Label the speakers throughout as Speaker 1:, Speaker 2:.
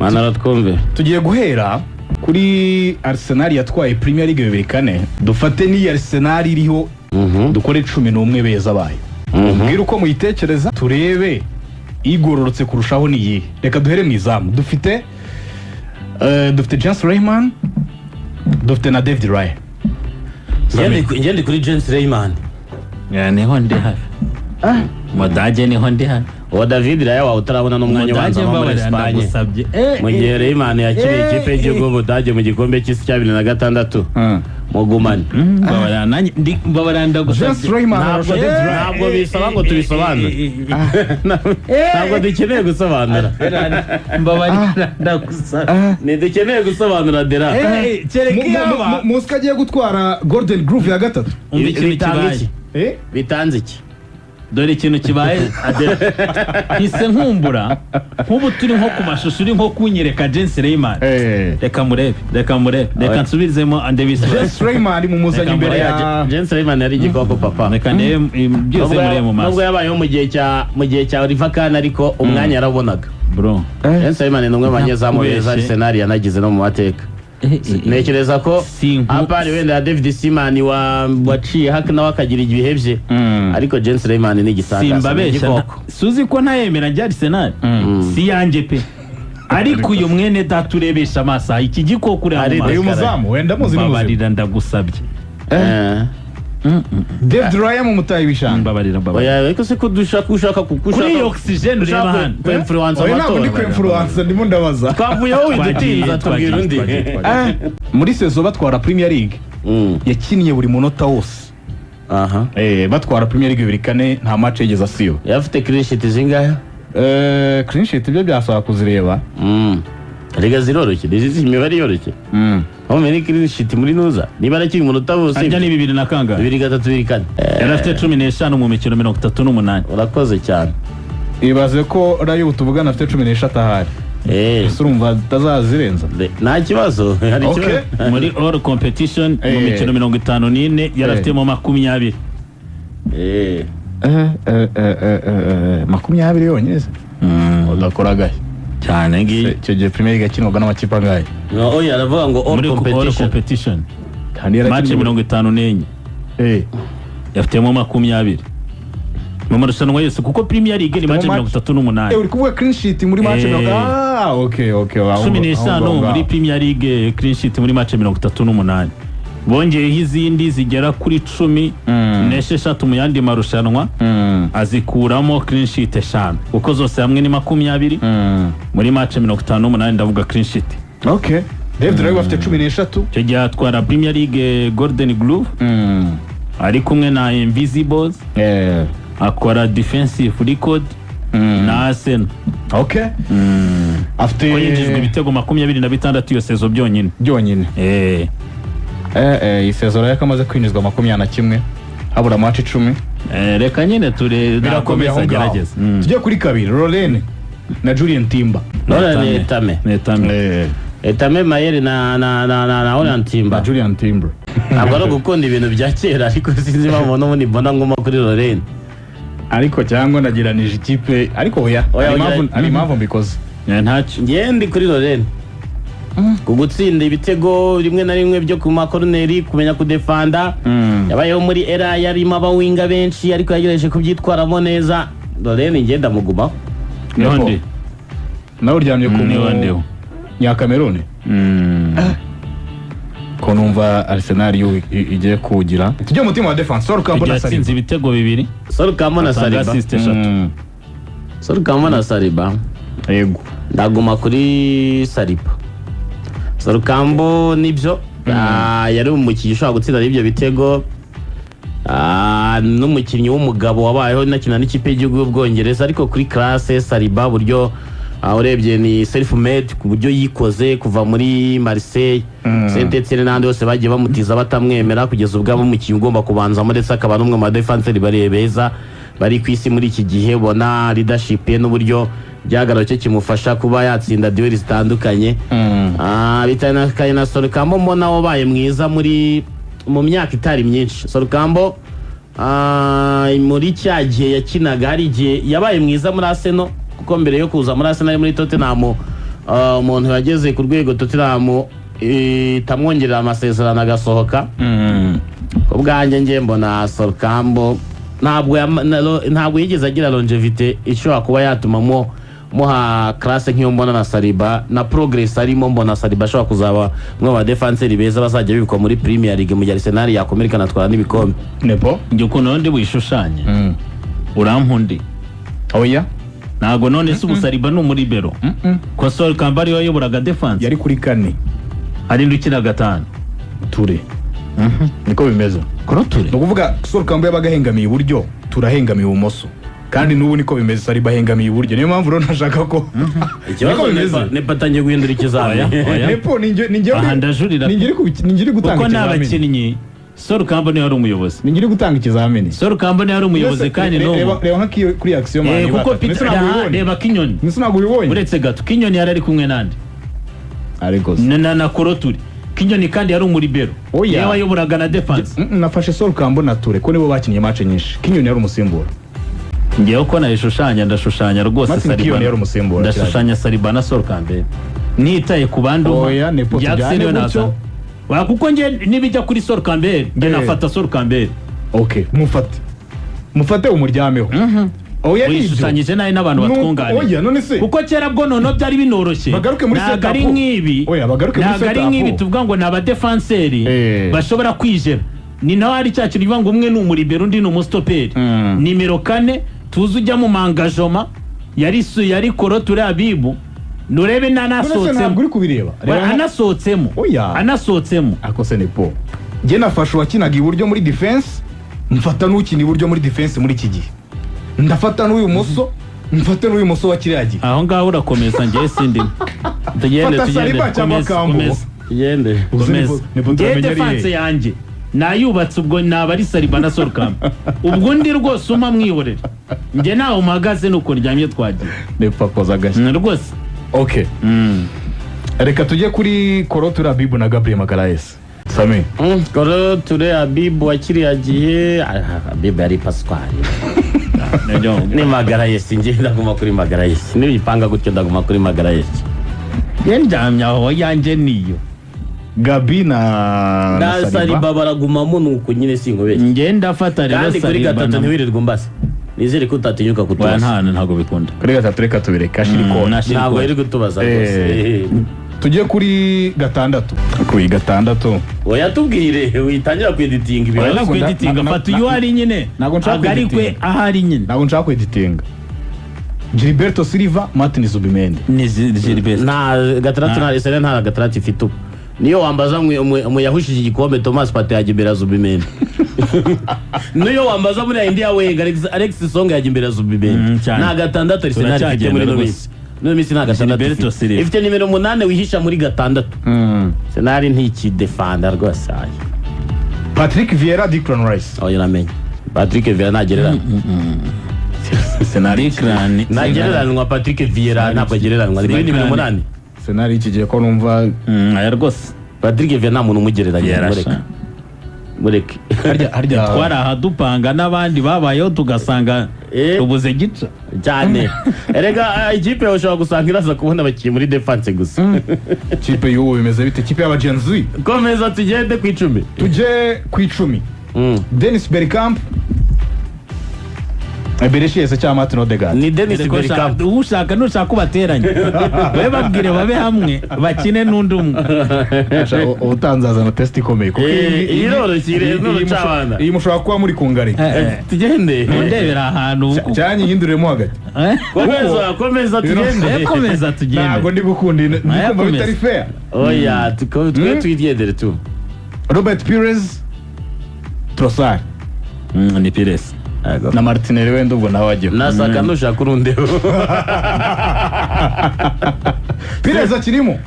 Speaker 1: Mana twumve.
Speaker 2: Tugiye guhera kuri Arsenal yatwaye Premier League 2004, dufate n'iyi Arsenal iriho, dukore 11 beza bayo, mbwira uko muyitekereza, turebe igororotse kurushaho ni iyihe. Reka duhere mu izamu. Dufite Jens Lehmann, dufite na David Raya.
Speaker 1: Njye ndi kuri Jens Lehmann.
Speaker 3: Yeah, niho ndi hafi. Umudage niho ndi hafi.
Speaker 1: Uwo David Raya wawe utarabona n'umwanya
Speaker 3: Umudage,
Speaker 1: ubanzamo muri
Speaker 3: mbabarira,
Speaker 1: Espagne,
Speaker 3: ndagusabye.
Speaker 1: mu gihe Lehmann yakiriye ikipe y'igihugu y'Ubudage mu gikombe cy'isi cya 2006, mugumane.
Speaker 3: Mbabarira nanjye mbabarira,
Speaker 2: Jens
Speaker 3: ndagusabye.
Speaker 2: Lehmann
Speaker 1: Ntabwo
Speaker 2: arusha David Raya.
Speaker 1: ntabwo bisaba ngo tubisobanure, ntabwo dukeneye gusobanura.
Speaker 3: Mbabarira, ndagusabye.
Speaker 1: Ntidukeneye gusobanura dera.
Speaker 3: Kereka iyaba
Speaker 2: Musi agiye gutwara Golden Glove ya gatatu.
Speaker 3: Umva ikintu
Speaker 1: Bitanga
Speaker 3: kibaye.
Speaker 1: iki? Bitanze iki?
Speaker 3: Dore ikintu kibaye, Adela. Mpise nkumbura nk'ubu turi nko ku mashusho, uri nko kunyereka Jens Lehmann. Reka murebe, reka murebe, reka
Speaker 1: Oya.
Speaker 3: nsubizemo andebise.
Speaker 2: Jens Lehmann mumuzanye
Speaker 3: Reka
Speaker 2: imbere ya
Speaker 1: Jens Lehmann yari igikoko, papa.
Speaker 3: Reka ndebe byose murebe mu
Speaker 1: Nubwo
Speaker 3: maso.
Speaker 1: yabayeho mu gihe cya Oliver Kahn, ariko umwanya yarabonaga.
Speaker 3: Bro.
Speaker 1: Jens Lehmann ni umwe mu banyezamu beza
Speaker 3: Ntakubeshye.
Speaker 1: Arsenal yanagize no mu mateka. Ntekereza ko apari wenda ya David Seaman waciye hake nawe akagira ibihe bye, ariko Jens Lehmann ni igitangaza, ni
Speaker 3: Simbabeshya,
Speaker 1: igikoko.
Speaker 3: suzi ko ntayemera njya Arsenal si yanjye pe, ariko uyu mwene data urebesha amaso aha, iki gikoko ureba mu
Speaker 1: Ari
Speaker 3: maso.
Speaker 2: Uyu muzamu wenda muzi ni muzima.
Speaker 3: Mbabarira, ndagusabye.
Speaker 2: David Raya mu mutayi w'ishanga.
Speaker 3: Mbabarira, mbabarira.
Speaker 1: Oya, ariko se ko dushaka ushaka
Speaker 3: Kuri iyi oxygen ureba hano.
Speaker 1: Kwinfluence
Speaker 2: Oya, ntabwo ndi
Speaker 1: amatora.
Speaker 2: kwinfluence, ndimo ndabaza.
Speaker 1: Twavuyeho, widutinza,
Speaker 3: Twagiye,
Speaker 1: tubwira undi.
Speaker 3: twagiye, twagiye.
Speaker 2: Muri saison batwara Premier League yakinnye buri munota wose. Batwara Premier League 2004, nta match yigeze asiba.
Speaker 1: Yafite clean sheet zingahe?
Speaker 2: Clean sheet ibyo byasaba kuzireba.
Speaker 1: Rega ziroroshye, izi imibare yoroshye. Aho menya clean sheet muri nuza niba arakiri umunota wose.
Speaker 3: Harya ni bibiri na kangahe?
Speaker 1: Bibiri gatatu, bibiri kane.
Speaker 3: Yari afite 15 mu mikino 38.
Speaker 1: Urakoze cyane.
Speaker 2: Ibaze ko Raya ubu tuvugana afite 13 ahari. Ese urumva atazazirenza?
Speaker 1: Nta kibazo, hari ikibazo.
Speaker 3: Muri all competition mu mikino 54 yari afitemo 20.
Speaker 2: 20 yonyine se? Udakora agashya.
Speaker 3: Cyane ngiyi.
Speaker 2: Icyo gihe Premier League yakinwaga n'amakipe angahe?
Speaker 1: No, oya, aravuga ngo all
Speaker 3: Muri all
Speaker 1: competition.
Speaker 3: competition
Speaker 2: Kandi
Speaker 3: match
Speaker 2: yarakinnye
Speaker 3: 54 yafitemo 20 mu marushanwa yose, kuko Premier League ni match 38.
Speaker 2: Uri kuvuga clean sheet muri match ah, okay,
Speaker 3: 15
Speaker 2: aho
Speaker 3: muri
Speaker 2: ngaho.
Speaker 3: Premier League, clean sheet muri match 38, bongeyeho izindi zigera kuri 16 mu yandi marushanwa, azikuramo clean sheet eshanu, kuko zose hamwe ni 20 muri match 58, ndavuga clean sheet.
Speaker 2: Okay, David Raya afite 13.
Speaker 3: Icyo gihe atwara Premier League Golden Glove ari kumwe na Invisibles, akora defensive record na Arsenal.
Speaker 2: Okay, afite
Speaker 3: Ko yinjijwe ibitego 26 iyo saison byonyine.
Speaker 2: Byonyine. Iyi saison Raya ko amaze kwinjizwa 21, habura match 10.
Speaker 3: Reka nyine ture
Speaker 2: Birakomeye
Speaker 3: nakomeza
Speaker 2: aho ngaho.
Speaker 3: agerageze.
Speaker 2: Tujye kuri kabiri, Lauren na Jurrien Timber.
Speaker 1: Lauren Etame.
Speaker 3: Etame.
Speaker 1: Etame Mayeri na Orient Timber.
Speaker 2: Na Jurrien Timber.
Speaker 1: Ntabwo ari ugukunda ibintu bya kera, ariko sinzi impamvu n'ubundi mbona nguma kuri Lauren.
Speaker 2: Ariko cyangwa nageranije ikipe, ariko oya.
Speaker 1: Oya,
Speaker 2: hari
Speaker 1: oya.
Speaker 2: impamvu, hari impamvu mbikoze.
Speaker 3: Ntacyo.
Speaker 1: Njye ndi kuri Lauren ku gutsinda ibitego rimwe na rimwe byo ku makoroneri, kumenya kudefanda. Yabayeho muri era yarimo abawinga benshi, ariko yagerageje kubyitwaramo neza. Lauren njye ndamugumaho.
Speaker 3: Niho ndi.
Speaker 2: Nawe uryamye ku
Speaker 3: Niho ndiho.
Speaker 2: Nyakameruni. Ko numva Arsenal yo igiye kuwugira. Tujye mu team wa defense, Sol Campbell na
Speaker 3: Igihe
Speaker 2: Saliba.
Speaker 3: yatsinze ibitego bibiri,
Speaker 1: Sol Campbell na
Speaker 3: atanga
Speaker 1: Saliba.
Speaker 3: assist eshatu.
Speaker 1: Sol Campbell na Saliba.
Speaker 2: Yego.
Speaker 1: Ndaguma kuri Saliba. Sol Campbell nibyo, yari umukinnyi ushobora gutsinda n'ibyo bitego. N'umukinnyi w'umugabo wabayeho nakina n'ikipe y'igihugu y'Ubwongereza, ariko kuri classe Saliba, buryo urebye ni self made ku buryo yikoze kuva muri Marseille, Saint Etienne n'ahandi hose bagiye bamutiza batamwemera, kugeza ubwo aba umukinnyi ugomba kubanzamo, ndetse akaba n'umwe mu badefanseri bari beza bari ku isi muri iki gihe. Ubona leadership ye n'uburyo igihagararo cye kimufasha kuba yatsinda duel zitandukanye. Bitandukanye na Sol Campbell, mbona wabaye mwiza muri mu myaka itari myinshi. Sol Campbell muri cya gihe yakinaga, hari igihe yabaye mwiza muri Arsenal, kuko mbere yo kuza muri Arsenal ari muri Tottenham. Umuntu yageze ku rwego Tottenham itamwongerera amasezerano agasohoka. Ku bwanjye njye mbona Sol Campbell ntabwo ntabwo yigeze agira longevity ishobora kuba yatuma muha classe nk'iyo mbona na Saliba na progress arimo. Mbona Saliba ashobora kuzaba umwe mu badefanseri beza bazajya bibikwa muri Premier League mu gihe Arsenal yakomera ikanatwara n'ibikombe.
Speaker 2: Nepo.
Speaker 3: Njye ukuntu ndi buyishushanye, urampa undi?
Speaker 2: Oya.
Speaker 3: Ntabwo. None se ubu Saliba ni umuribero, ko Sol Campbell ariwe wayoboraga defense?
Speaker 2: Yari kuri kane.
Speaker 3: Hari indi ukina gatanu.
Speaker 2: Ture, niko bimeze.
Speaker 3: Kolo Touré.
Speaker 2: Ni ukuvuga Sol Campbell yabaga ahengamiye iburyo, turahengamiye ibumoso, kandi n'ubu niko bimeze, Saliba ahengamiye iburyo. Niyo mpamvu rero ntashaka ko
Speaker 1: Ikibazo
Speaker 2: niko bimeze.
Speaker 1: Nepa atangiye guhindura ikizami.
Speaker 3: Oya, oya.
Speaker 2: Nepo, ni njye
Speaker 3: Aha ndajurira.
Speaker 2: ni njye uri gutanga
Speaker 3: Kuko ni
Speaker 2: ikizamini.
Speaker 3: abakinnyi, Sol Campbell niwe wari umuyobozi.
Speaker 2: Ni njye uri gutanga ikizamini.
Speaker 3: Sol Campbell niwe wari umuyobozi kandi n'ubu
Speaker 2: Reba nka kuri action man.
Speaker 3: Kuko Peter, aha, reba Kinyoni.
Speaker 2: Ndetse ntabwo ubibonye.
Speaker 3: Uretse gato, Kinyoni yari ari kumwe nande?
Speaker 2: Ariko se.
Speaker 3: Na Kolo Touré. Kinyoni kandi yari umuribero.
Speaker 2: Oya.
Speaker 3: Niwe wayoboraga na defense.
Speaker 2: Nafashe Sol Campbell na Touré ko nibo bakinnye match nyinshi. Kinyoni yari umusimbura.
Speaker 3: Ngewe uko nayishushanya, ndashushanya rwose
Speaker 2: Martin
Speaker 3: Saliba.
Speaker 2: Kinyoni yari umusimbura.
Speaker 3: Ndashushanya Saliba na Sol Campbell nitaye ku bandi umpa.
Speaker 2: Oya, Nepo,
Speaker 3: Jackson
Speaker 2: tujyane
Speaker 3: we
Speaker 2: gutyo.
Speaker 3: nazana. Wa, kuko nge nibijya kuri Sol Campbell, nge nafata Sol Campbell.
Speaker 2: Okay, mufate umuryameho. Oya, nibyo.
Speaker 3: Wishushanyije nabi n'abantu batwunganira.
Speaker 2: Oya, none se
Speaker 3: Kuko kera bwo noneho byari binoroshye.
Speaker 2: Bagaruke muri
Speaker 3: Ntabwo ari
Speaker 2: setup.
Speaker 3: nk'ibi.
Speaker 2: Oya, bagaruke muri
Speaker 3: Ntabwo ari
Speaker 2: setup.
Speaker 3: nk'ibi tuvuga ngo ni abadefanseri bashobora kwijera. Ni naho hari cya kintu kivuga ngo umwe ni umuribero, undi ni umusitoperi. Nimero 4 tuzi ujya mu mangajoma yari Kolo Touré Abibu, nurebe
Speaker 2: None se ntabwo
Speaker 3: n'anasohotsemo.
Speaker 2: uri kubireba? Reba
Speaker 3: Anasohotsemo.
Speaker 2: Oya.
Speaker 3: Anasohotsemo.
Speaker 2: Ako se Nepo, njye nafashe uwakinaga iburyo muri defense, mfata n'ukina iburyo muri defense muri iki gihe, ndafata n'uyu muso, mfate n'uyu muso wa kiriya gihe.
Speaker 3: Aho ngaho urakomeza, njyewe sindimo.
Speaker 1: Tugende.
Speaker 2: Fata
Speaker 1: Tugende.
Speaker 2: Saliba cyangwa
Speaker 3: Komeza,
Speaker 2: Campbell.
Speaker 3: komeza.
Speaker 1: Tugende.
Speaker 3: Komeza.
Speaker 2: Nepo,
Speaker 3: Njyewe
Speaker 2: turamenya ari
Speaker 3: defense
Speaker 2: hehe?
Speaker 3: yanjye nayubatse, ubwo naba ari Saliba na Sol Campbell. Ubwo undi rwose umpa mwihorere, njye ntaho mpagaze nuko ndyamye, twagiye.
Speaker 2: Nepo akoza agashyi.
Speaker 3: Rwose.
Speaker 2: Okay, reka tujye kuri Kolo Touré Abibu na Gabriel Magalhaes, Sami.
Speaker 1: Kolo Touré Abibu wa kiriya gihe, Abibu yari Pascal ni Magalhaes. Njye ndaguma kuri Magalhaes, nibipanga gutyo ndaguma kuri Magalhaes.
Speaker 3: Njye ndyamye aho, yanjye niyo.
Speaker 2: Gabi na
Speaker 1: Na Saliba baragumamo nuko nyine, sinkubeshye.
Speaker 3: Njye ndafata rero
Speaker 1: Kandi kuri
Speaker 3: Saliba
Speaker 1: gatatu ntiwirirwe umbase, nizere ko utatinyuka
Speaker 3: Oya,
Speaker 1: kutubaza.
Speaker 3: Ntabwo bikunda.
Speaker 2: Kuri gatatu reka tubireke, ashira ikona.
Speaker 1: Ntabwo yari kutubaza rwose.
Speaker 2: Tujye kuri gatandatu, kuri gatandatu.
Speaker 1: Oya, tubwire, witangira kweditinga
Speaker 3: Oya,
Speaker 1: ibibazo.
Speaker 3: no kweditinga, fata uyu ari nyine.
Speaker 2: Ntabwo nshaka
Speaker 3: Agarikwe
Speaker 2: kweditinga.
Speaker 3: ahari nyine.
Speaker 2: Ntabwo nshaka kweditinga. Gilberto Silva, Martin Zubimendi.
Speaker 3: Ni Gilbert.
Speaker 1: Nta gatandatu, nta Arsenal, nta gatandatu ifite ubu. Niyo wambaza mu yahushije igikombe Thomas Partey yajya imbere ya Zubimendi. Niyo wambaza muri indi ya Wenger, Alex Song yajya imbere ya Zubimendi.
Speaker 3: Cyane.
Speaker 1: Nta gatandatu Arsenal ifite
Speaker 3: Turacyagenda
Speaker 1: muri ino
Speaker 3: rwose.
Speaker 1: minsi. Muri ino minsi nta gatandatu
Speaker 3: Gilberto
Speaker 1: ifite.
Speaker 3: Silva.
Speaker 1: Ifite nimero 8 wihisha muri gatandatu. Arsenal ntikidefanda rwose ayo.
Speaker 2: Patrick Vieira, Declan Rice.
Speaker 1: Aho yaramenye Patrick Vieira ntagereranywa.
Speaker 2: Arsenal.
Speaker 3: Declan.
Speaker 1: Ntagereranywa, Patrick Vieira ntabwo agereranywa, ni kuri nimero 8.
Speaker 2: Arsenal iki gihe ko numva
Speaker 3: Aya rwose.
Speaker 1: Patrick Vieira nta muntu umugereranya.
Speaker 3: Vieira
Speaker 1: Mureke.
Speaker 3: sha.
Speaker 1: Mureke.
Speaker 2: Harya
Speaker 3: Twari aha dupanga n'abandi babayeho tugasanga tubuze gica.
Speaker 1: Cyane erega, ikipe yawe ushobora gusanga iraza kubona abakinnyi muri defense gusa.
Speaker 2: Kipe y'ubu bimeze bite, kipe y'aba Gen Z?
Speaker 1: Komeza tugende ku 10.
Speaker 2: Tujye ku 10. Dennis Bergkamp, Eberechi Eze cyangwa Martin Odegaard.
Speaker 1: Ni Dennis
Speaker 3: Erega
Speaker 1: Bergkamp.
Speaker 3: Ushaka nushaka ubateranye, babe babwire babe hamwe bakine n'undi umwe.
Speaker 2: Utanzazana test ikomeye kuko
Speaker 1: Iyi iroroshye, iyi ni urucabana.
Speaker 2: Iyi mushobora kuba muri kungari.
Speaker 1: Tugende.
Speaker 3: Mundebera ahantu.
Speaker 2: Cyangwa nyihinduremo hagati.
Speaker 1: Komeza, komeza tugende.
Speaker 3: Komeza tugende.
Speaker 2: Ntabwo ndi gukunda ndi
Speaker 3: Aya,
Speaker 2: kumva
Speaker 3: komeza.
Speaker 2: bitari fair.
Speaker 1: Oya, twe twigendere tu.
Speaker 2: Robert Pires, Trossard.
Speaker 3: Ni Pires.
Speaker 2: Na Martinelli wenda ubwo nawe ajyeho.
Speaker 1: Nasaka nushaka urundeho.
Speaker 2: Pires akirimo.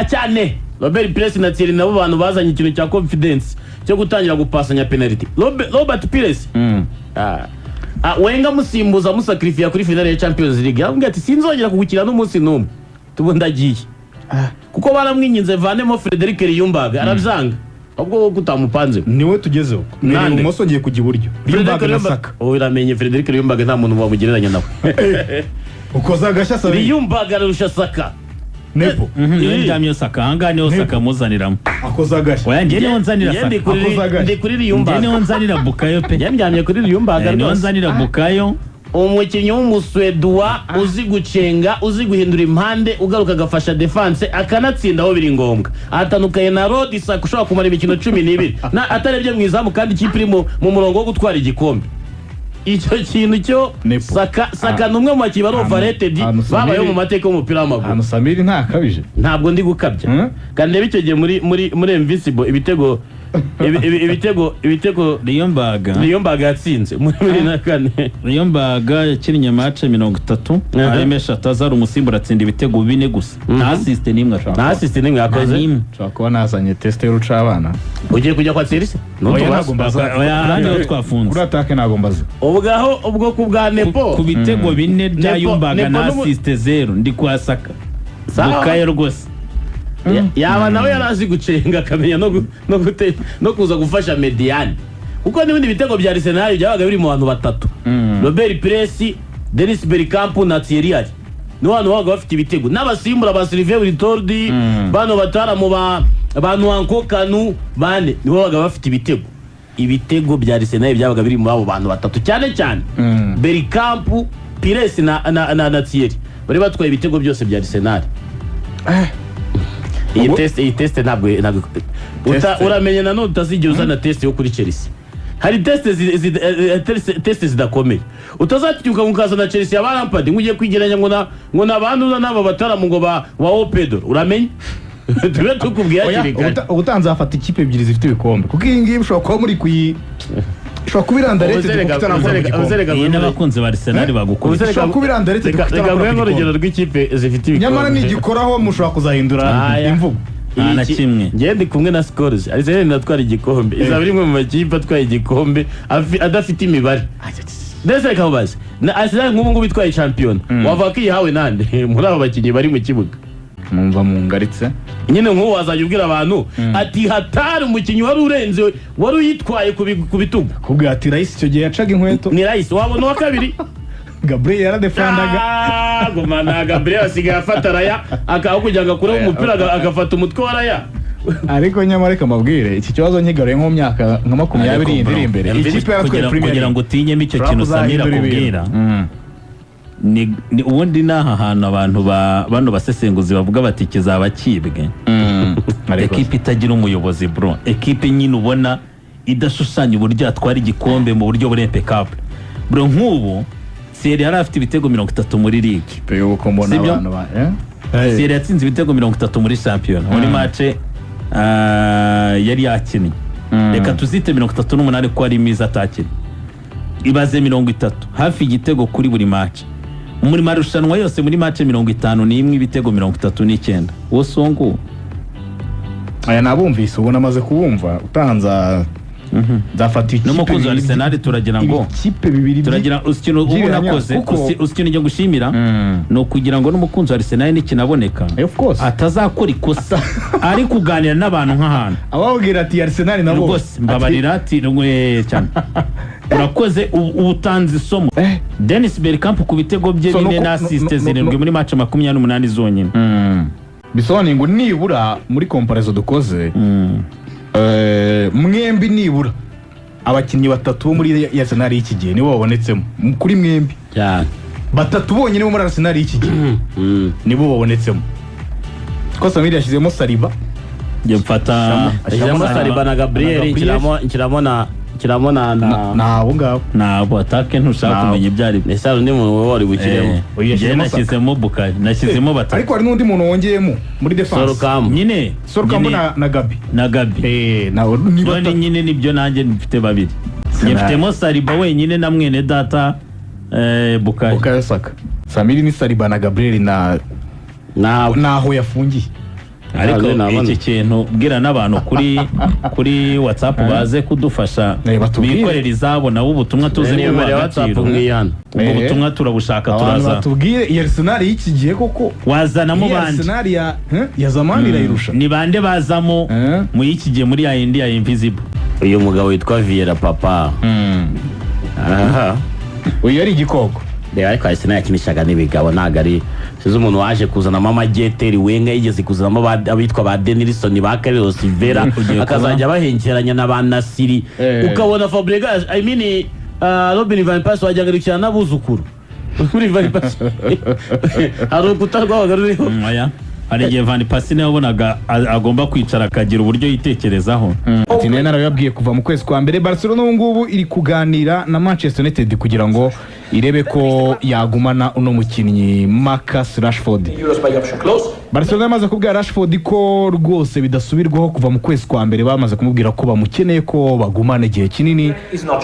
Speaker 1: Cyane Robert Pires na Thierry nabo bantu bazanye ikintu cya confidence cyo gutangira gupasanya penalty. Robert Pires, Wenger amusimbuza amusakrifiya kuri finale ya Champions League, yaramubwiye ati sinzongera kugukina n'umunsi n'umwe, tubu ndagiye, kuko baramwinginze vanemo Frederic Ljungberg arabyanga, ahubwo wowe utamupanze.
Speaker 2: Niwe tugezeho.
Speaker 1: Nande?
Speaker 2: Ni ibumoso, ngiye kujya iburyo. Ljungberg na Saka.
Speaker 1: Oh, uramenye Frederic Ljungberg nta muntu wamugereranya nawe.
Speaker 2: Ukoza agashya, Sabi.
Speaker 1: Ljungberg ararusha Saka.
Speaker 2: Nepo.
Speaker 3: Niwe ndyamyeho Saka, ahangaha niho Saka muzaniramo.
Speaker 2: Akoze agashya.
Speaker 3: Oya, njye niho nzanira
Speaker 1: Njye ndi
Speaker 3: Saka.
Speaker 1: kuri-
Speaker 2: Akoze agashya.
Speaker 1: ndi kuri
Speaker 3: Njye
Speaker 1: Liyumbaga.
Speaker 3: niho nzanira Bukayo pe.
Speaker 1: Njye ndyamye kuri Liyumbaga
Speaker 3: Niho
Speaker 1: rwose.
Speaker 3: nzanira Bukayo.
Speaker 1: Umukinnyi w'umusweduwa uzi gucenga, uzi guhindura impande, ugaruka agafasha defense, akanatsinda aho biri ngombwa, atandukanye na Rodi Saka ushobora kumara imikino 12 na atarebye mu izamu, kandi ikipe iri mu murongo wo gutwara igikombe. Icyo kintu cyo
Speaker 2: Nepo.
Speaker 1: Saka ni umwe mu bakinnyi bari overrated
Speaker 2: ahantu Samiri-
Speaker 1: babayeho mu mateka y'umupira w'amaguru.
Speaker 2: Ahantu Samiri ntakabije.
Speaker 1: Ntabwo ndi gukabya. Kandi reba icyo gihe muri Invincible ibitego
Speaker 3: Liyombaga.
Speaker 1: Liyombaga yatsinze muri 2004.
Speaker 3: Liyombaga yakinnye match 30, harimo eshatu azari umusimbura, atsinda ibitego bine gusa, nta assist n'imwe ashaka.
Speaker 1: Nta assist n'imwe
Speaker 3: Nta
Speaker 1: yakoze.
Speaker 3: n'imwe.
Speaker 2: Nshobora kuba nazanye test y'urucabana.
Speaker 1: Ugiye kujya kwa Chelsea?
Speaker 2: Oya, ntabwo mbaza.
Speaker 3: Oya, ahandi ho twafunze.
Speaker 2: Kuri attaque ntabwo mbaza.
Speaker 1: Ubwaho ubwo ku bwa Nepo.
Speaker 3: Ku bitego bine bya
Speaker 1: Nepo
Speaker 3: Yumbaga na
Speaker 1: Nepo
Speaker 3: assist zero, ndi kwa Saka.
Speaker 1: Sawa.
Speaker 3: Bukayo rwose.
Speaker 1: Yaba nawe yari azi gucenga, akamenya no kuza gufasha médiane, kuko n'ibindi bitego bya Arsenal byabaga biri mu bantu batatu: Robert Pires, Dennis Bergkamp na Thierry Henry. Nibo bantu babaga bafite ibitego, n'abasimbura ba Sylvain Wiltord, bano bataramu ba Nwankwo Kanu, bane nibo babaga bafite ibitego. Ibitego bya Arsenal byabaga biri muri abo bantu batatu, cyane cyane Bergkamp, Pires na Thierry, bari batwaye ibitego byose bya Arsenal. Iyi test ntabwo uramenye nanone utazigera uzana test yo kuri Chelsea. Hari test zidakomeye, utazatinyuka ngo ukazana Chelsea ya ba Lampard, ngo ugiye kwigeranya ngo na bantu n'aba bataramu ngo ba wa Pedro. Uramenye tube tukubwiye
Speaker 2: Oya,
Speaker 1: hakiri kare.
Speaker 2: Ubutaha nzafata ikipe ebyiri zifite ibikombe, kuko iyi ngiyi ushobora kuba muri kuyi, ishobora kuba iri underrated kuko itarakora mu gikombe.
Speaker 3: Iyi n'abakunzi ba Arsenal bagukubita.
Speaker 2: Ushobora kuba iri underrated kuko
Speaker 1: Reka
Speaker 2: itarakora
Speaker 1: nguhe
Speaker 2: ku
Speaker 1: nk'urugero
Speaker 2: gikombe.
Speaker 1: rw'ikipe zifite ibikombe.
Speaker 2: Nyamara nigikoraho mushobora kuzahindura
Speaker 1: Aya.
Speaker 2: imvugo.
Speaker 3: Nta na kimwe.
Speaker 1: Njye ndi kumwe na Scores. Arsenal inatwara igikombe, izaba iri imwe mu makipe atwaye igikombe adafite imibare. Ndetse reka nkubaze, na Arsenal nk'ubu ngubu itwaye shampiyona, wavuga ko iyihawe nande muri abo bakinnyi bari mu kibuga?
Speaker 2: Numva mungaritse.
Speaker 1: Nyine nk'ubu wazajya ubwira abantu ati hatari umukinnyi wari urenze, wari uyitwaye ku bitugu.
Speaker 2: Kubwira ati Rice icyo gihe yacaga inkweto.
Speaker 1: Ni Rice wabona uwa kabiri.
Speaker 2: Gabriel yaradefandaga.
Speaker 1: Ah, gumana Gabriel asigaye afata Raya aho kugira ngo akureho umupira, agafata umutwe wa Raya.
Speaker 2: Ariko nyamara reka mbabwire, iki kibazo nkigaruye nko mu myaka nka 20 yindi iri imbere, ikipe yaratwaye
Speaker 3: Kugira
Speaker 2: Premier
Speaker 3: kugira
Speaker 2: League
Speaker 3: ngo utinyemo icyo
Speaker 2: ushobora
Speaker 3: kintu Samira
Speaker 2: kuzahindura
Speaker 3: akubwira,
Speaker 2: ibintu.
Speaker 3: Ni ubundi n'aha hantu abantu ba bano basesenguzi bavuga bati kizaba kibwe.
Speaker 2: Ariko
Speaker 3: Ekipe itagira umuyobozi bro, ekipe nyine ubona idashushanya uburyo yatwara igikombe mu buryo buri impeccable bro. Nk'ubu Thierry yari afite ibitego 30 muri ligue.
Speaker 2: Ikipe y'uko mbona
Speaker 3: Sibyo?
Speaker 2: abantu ba eh?
Speaker 3: Thierry yatsinze ibitego 30 muri shampiyona, muri match yari yakinnye, reka tuzite 38 ko ari miza atakinnye. Ibaze 30, hafi igitego kuri buri match muri marushanwa yose, muri match 51, ibitego 39, wose uwo nguwo.
Speaker 2: Aya nabumvise, ubu namaze kubumva utanza nzafata ikipe
Speaker 3: N'umukunzi wa
Speaker 2: bibiri
Speaker 3: Arsenal turagira ngo
Speaker 2: ibikipe bibiri
Speaker 3: turagira uzi ikintu ubu
Speaker 2: by'ibiranya,
Speaker 3: nakoze uzi ikintu njya gushimira, ni ukugira ngo n'umukunzi wa Arsenal nikinaboneka
Speaker 2: Of course.
Speaker 3: atazakora ikosa ari kuganira n'abantu nk'ahantu.
Speaker 2: Ababwira ati Arsenal nabo
Speaker 3: Rwose mbabarira, ati rwe cyane urakoze, ubu utanze isomo.
Speaker 2: Eh.
Speaker 3: Dennis Bergkamp ku bitego bye
Speaker 2: So,
Speaker 3: bine na assist 7 muri match 28 zonyine.
Speaker 2: Bisobanuye ngo nibura muri comparaison dukoze, mwembi nibura abakinnyi batatu bo muri Arsenal y'iki gihe nibo babonetsemo kuri mwembi.
Speaker 1: Cyane.
Speaker 2: Batatu bonyine bo muri Arsenal y'iki gihe nibo babonetsemo, ko Samiri yashyizemo Saliba.
Speaker 3: Njye mfata
Speaker 1: Nshyiramo Saliba na Gabriel.
Speaker 2: Gabriel.
Speaker 1: Nshyiramo na
Speaker 2: Ni abo ngabo.
Speaker 3: Ntabwo attaque ntushaka
Speaker 2: Nabo.
Speaker 3: kumenya ibyo ari byo.
Speaker 1: Ese hari undi muntu wowe wari bukiremo?
Speaker 2: Oya,
Speaker 3: Njye
Speaker 2: yashyizemo
Speaker 3: nashyizemo Bukayo, nashyizemo batatu.
Speaker 2: Ariko hari n'undi muntu wongeyemo muri defense.
Speaker 1: Sorokamu.
Speaker 3: Nyine
Speaker 2: Sorukambu
Speaker 3: nyine
Speaker 2: na Gabi.
Speaker 3: Na Gabi.
Speaker 2: Nawe ni
Speaker 3: None
Speaker 2: batatu.
Speaker 3: nyine nibyo, nanjye mfite babiri. Njye mfitemo Saliba wenyine na mwene data Bukayo.
Speaker 2: Bukayo Saka. Samiri ni Saliba na Gabriel na
Speaker 1: Nawe.
Speaker 2: naho yafungiye.
Speaker 3: Ariko
Speaker 1: Ntabwo
Speaker 3: iki kintu bwira n'abantu kuri WhatsApp baze kudufasha,
Speaker 2: Batubwire.
Speaker 3: bikorera izabo nabo, ubutumwa tuzi
Speaker 1: Niyo
Speaker 3: kubuha
Speaker 1: nimero ya WhatsApp
Speaker 3: agaciro.
Speaker 1: nk'iyana.
Speaker 3: Ubwo butumwa turabushaka.
Speaker 2: Abantu
Speaker 3: Turaza
Speaker 2: batubwire iyi Arsenal y'iki gihe koko
Speaker 3: wazanamo
Speaker 2: iyi
Speaker 3: bande?
Speaker 2: Arsenal ya zamani irayirusha.
Speaker 3: Ni bande bazamo mu y'iki gihe muri ya yindi ya invisible?
Speaker 1: Uyu mugabo witwa Vieira papa, aha.
Speaker 2: Uyu yari igikoko.
Speaker 1: Reba, ariko Arsenal yakinishaga n'ibigabo, ntabwo ari size umuntu waje kuzanamo amageteri. Wenger yigeze kuzanamo abitwa ba Denilson, ba Carlos Vela,
Speaker 3: Ugiye
Speaker 1: akazajya bahengeranya na ba Nasiri, ukabona Fabregas, I mean, Robin van Persie, wagira ngo ari gukina n'abuzukuru. Muri Van Persie hari urukuta rwabaga ruriho.
Speaker 3: Oya, hari igihe Van Persie niwe wabonaga agomba kwicara akagira uburyo yitekerezaho.
Speaker 2: Ati nari narabibabwiye kuva mu kwezi kwa mbere. Barcelona ubu ngubu iri kuganira na Manchester United kugira ngo irebe ko yagumana uno mukinnyi Marcus Rashford.
Speaker 4: Euros by option clause.
Speaker 2: Barcelona yamaze kubwira Rashford ko rwose bidasubirwaho, kuva mu kwezi kwa mbere bamaze kumubwira ko bamukeneye, ko bagumana igihe kinini,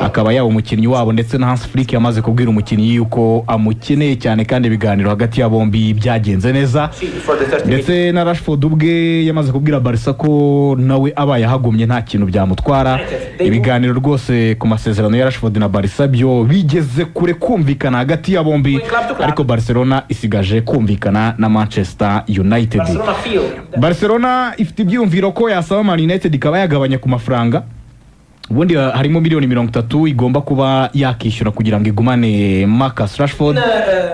Speaker 2: akaba yaba umukinnyi wabo. Ndetse na Hans Flick yamaze kubwira umukinnyi yuko amukeneye cyane, kandi ibiganiro hagati ya bombi byagenze neza.
Speaker 4: For the 30
Speaker 2: Ndetse na Rashford ubwe yamaze kubwira Barca ko nawe abaye ahagumye nta kintu byamutwara. Ibiganiro rwose ku masezerano ya Rashford na Barca byo bigeze kure kumvikana hagati ya bombi, ariko Barcelona isigaje kumvikana na Manchester United.
Speaker 4: Barcelona feel that
Speaker 2: Barcelona ifite ibyiyumviro ko yasaba Man United ikaba yagabanya ku mafaranga. Ubundi harimo miliyoni 30 igomba kuba yakishyura kugira ngo igumane Marcus Rashford,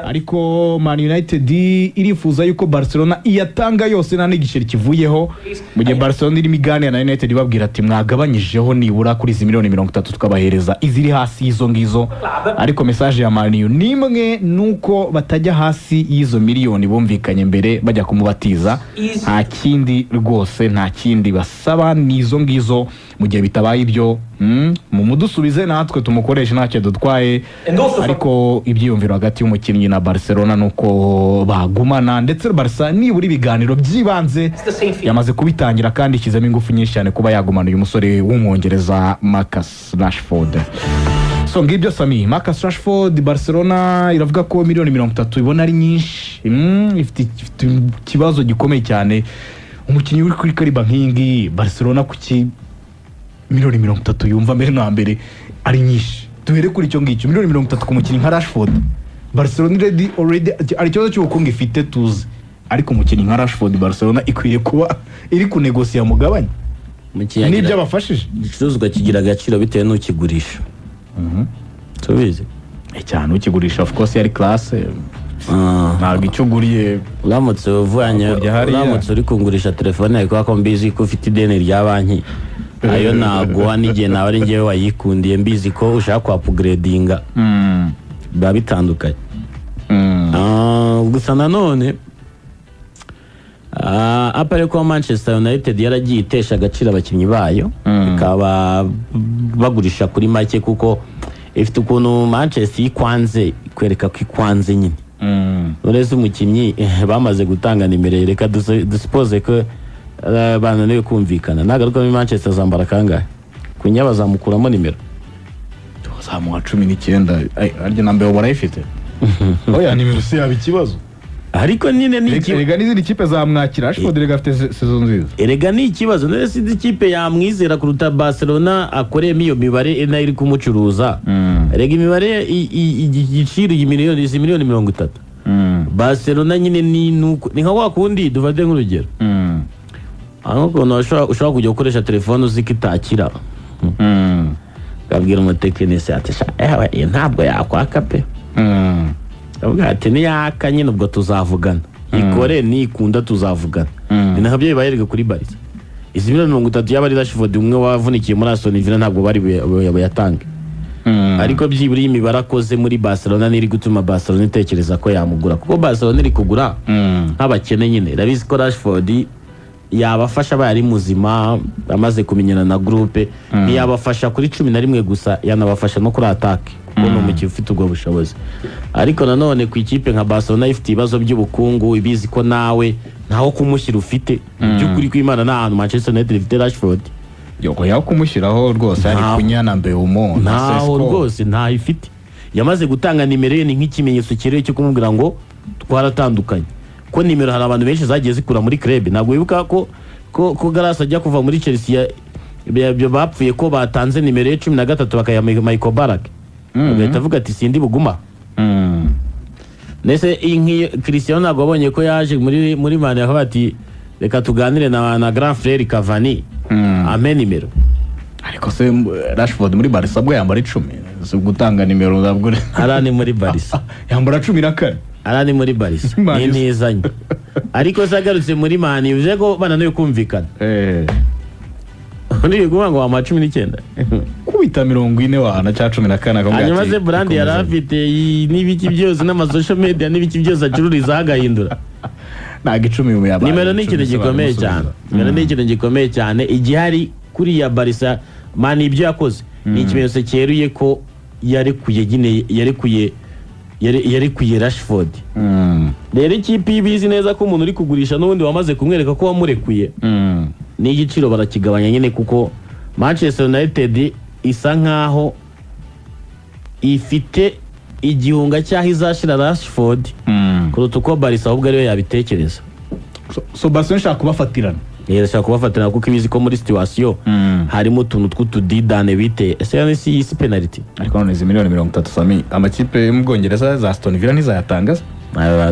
Speaker 2: ariko Man United irifuza yuko Barcelona iyatanga yose nta n'igiceri kivuyeho, mu gihe Barcelona irimo iganira na United ibabwira ati mwagabanyijeho nibura kuri izi miliyoni 30, tukabahereza iziri hasi y'izo ngizo. Ariko message ya Man U ni imwe, nuko batajya hasi y'izo miliyoni bumvikanye mbere bajya kumubatiza. Nta kindi rwose, nta kindi basaba, ni izo ngizo. Mu gihe bitabaye ibyo, mumudusubize natwe tumukoreshe, ntacyo dutwaye.
Speaker 4: And also
Speaker 2: Ariko ibyiyumviro hagati y'umukinnyi na Barcelona nuko bagumana, ndetse Barca nibura ibiganiro by'ibanze
Speaker 4: the same fee.
Speaker 2: yamaze kubitangira, kandi ishyizemo ingufu nyinshi cyane kuba yagumana uyu musore w'Umwongereza Marcus Rashford. So ngibyo Sami, Marcus Rashford, Barcelona iravuga ko miliyoni 30 ibona ari nyinshi. Ifite ikibazo gikomeye cyane. Umukinnyi uri kuri calibre nk'iyi ngiyi, Barcelona kuki miliyoni 30 yumva mbere na mbere ari nyinshi? Duhere kuri icyo ngicyo, miliyoni 30 ku mukinnyi nka Rashford. Barcelona already hari ikibazo cy'ubukungu ifite tuzi, ariko umukinnyi nka Rashford, Barcelona ikwiriye kuba iri kunegosiya mugabane
Speaker 1: Umukinnyi
Speaker 2: n'ibyo abafashije.
Speaker 1: Igicuruzwa kigira agaciro bitewe n'ukigurisha, tubizi.
Speaker 2: Cyane ukigurisha, of course yari classe, ntabwo icyo uguriye
Speaker 1: Uramutse uvanye
Speaker 2: Hakurya hariya.
Speaker 1: Uramutse uri kungurisha telefone yawe, kubera ko mbizi ko ufite ideni rya banki, ayo naguha n'igihe nawe ari njyewe wayikundiye mbizi ko ushaka kwa upgradinga, biba bitandukanye. Gusa nanone apare kuba Manchester United yaragiye itesha agaciro abakinnyi bayo, ikaba bagurisha kuri make, kuko ifite ukuntu Manchester ikwanze ikwereka ko ikwanze nyine. Uretse umukinnyi bamaze gutanga nimero, reka dusipoze ko bananiwe kumvikana, nagaruka muri Manchester azambara kangahe? Kunya bazamukuramo nimero.
Speaker 2: Bazamuha 19. Ay, harya na mbere barayifite? Oya, nimero si yaba ikibazo.
Speaker 1: Ariko nyine ni
Speaker 2: Erega n'izindi kipe zamwakira. Rashford erega afite saison nziza.
Speaker 1: Erega ni ikibazo. None se ikipe yamwizera kuruta Barcelona akoreyemo iyo mibare nayo iri kumucuruza? Erega imibare igiciro iyi miliyoni, izi miliyoni 30, Barcelona nyine ni nuko, ni nka wa kundi, dufate nk'urugero, aho ukuntu ushobora kujya gukoresha telefone uzi ko itakira, ukabwira umutekinisiye ati: "Sha, ewe, iyi ntabwo yakwaka pe." Avuga ati: "Niyaka nyine ubwo tuzavugana, ikore, nikunda tuzavugana." Ni nabyo bibaye erega kuri Barca. Izi miliyoni 30, yaba ari Rashford umwe wavunikiye muri Aston Villa, ntabwo bari buyatange, ariko byibura iyi mibare akoze muri Barcelona niri gutuma Barcelona itekereza ko yamugura, kuko Barcelona iri kugura nk'abakene nyine. Irabizi ko Rashford yabafasha abaye ari muzima, amaze kumenyana na groupe. Ntiyabafasha kuri 11 gusa, yanabafasha no kuri attaque, kuko ni umukinnyi ufite ubwo bushobozi. Ariko nanone ku ikipe nka Barcelona ifite ibibazo by'ubukungu, ibizi ko nawe ntaho kumushyira ufite. Mu by'ukuri kw'Imana, nta hantu Manchester United ifite Rashford.
Speaker 2: Yoko yaho kumushyiraho rwose hari Kunyana, Mbeumo na
Speaker 1: Ntaho
Speaker 2: Sesko.
Speaker 1: rwose, ntaho ifite. Yamaze gutanga nimero ye, ni nk'ikimenyetso cyeruye cyo kumubwira ngo twaratandukanye, ko nimero hari abantu benshi zagiye zikura muri club. Ntabwo wibuka ko Gallas ajya kuva muri Chelsea bapfuye ko batanze nimero ye 13 bakayiha Michael Ballack, agahita avuga ati: "Sindi buguma." Ndetse iyi nk'iyo Cristiano, ntabwo wabonye ko yaje muri Man akavuga ati: "Reka tuganire na grand frère Cavani, ampe nimero."
Speaker 2: Ariko se Rashford muri Barca bwo yambara 10? Si gutanga nimero ntabwo.
Speaker 1: Hariya ni muri Barca.
Speaker 2: Yambara 14.
Speaker 1: Hariya ni muri Barca.
Speaker 2: Man
Speaker 1: Ni
Speaker 2: U.
Speaker 1: ntizanye, ariko se agarutse muri Man U, bivuze ko bananiwe kumvikana. Uri kuvuga ngo wamuha 19?
Speaker 2: Kubita 40 wana cya 14 akavuga
Speaker 1: Hanyuma
Speaker 2: ati,
Speaker 1: se brand yari
Speaker 2: "Ikomeze."
Speaker 1: afite n'ibiki byose n'ama social media n'ibiki byose acururizaho agahindura.
Speaker 2: Ntabwo 10 mu yabaye.
Speaker 1: Nimero ni
Speaker 2: 10
Speaker 1: ikintu gikomeye
Speaker 2: bisobanura
Speaker 1: cyane.
Speaker 2: umusubizo.
Speaker 1: Nimero ni ikintu gikomeye cyane. Igihari kuriya Barca, Man ibyo yakoze ni ikimenyetso cyeruye ko yarekuye nyine, yarekuye yarekuye Rashford. Rero ikipe iyo ibizi neza ko umuntu uri kugurisha n'ubundi wamaze kumwereka ko wamurekuye, n'igiciro barakigabanya nyine, kuko Manchester United isa nkaho ifite igihunga cy'aho izashira Rashford kuruta uko Barca ahubwo ariyo yabitekereza.
Speaker 2: So Barcelona ishaka kubafatirana.
Speaker 1: Irashaka kubafatira kuko ibizi ko muri situation harimo utuntu tw'utudidane biteye. Ese yani si isi penalty?
Speaker 2: Ariko none izi miliyoni 30, Sami, amakipe yo mu Bwongereza za Aston Villa ntizayatangaza?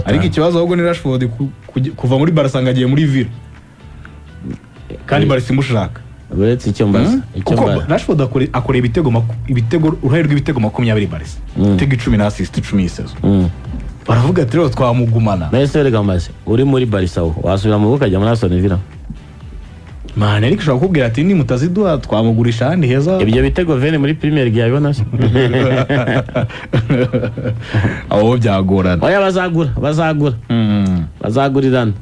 Speaker 2: Ariko ikibazo ahubwo ni Rashford kuva muri Barca ngo agiye muri Villa kandi Barca imushaka.
Speaker 1: Uretse icyo mbaza, icyo
Speaker 2: Kuko
Speaker 1: mbaza.
Speaker 2: Rashford akora ibitego, uruhare rw'ibitego 20 Barca, ibitego 10 na assist 10 iyi saison. Baravuga ati rero twamugumana.
Speaker 1: Nahise reka mbaze, uri muri Barca wo wasubira mu rugo ukajya muri Aston Villa?
Speaker 2: Man ariko ushobora kukubwira ati nimutaziduha twamugurisha ahandi heza.
Speaker 1: Ibyo bitego vene muri Premier League yabibona se?
Speaker 2: Aho byagorana.
Speaker 1: Oya, bazagura, bazagurirana.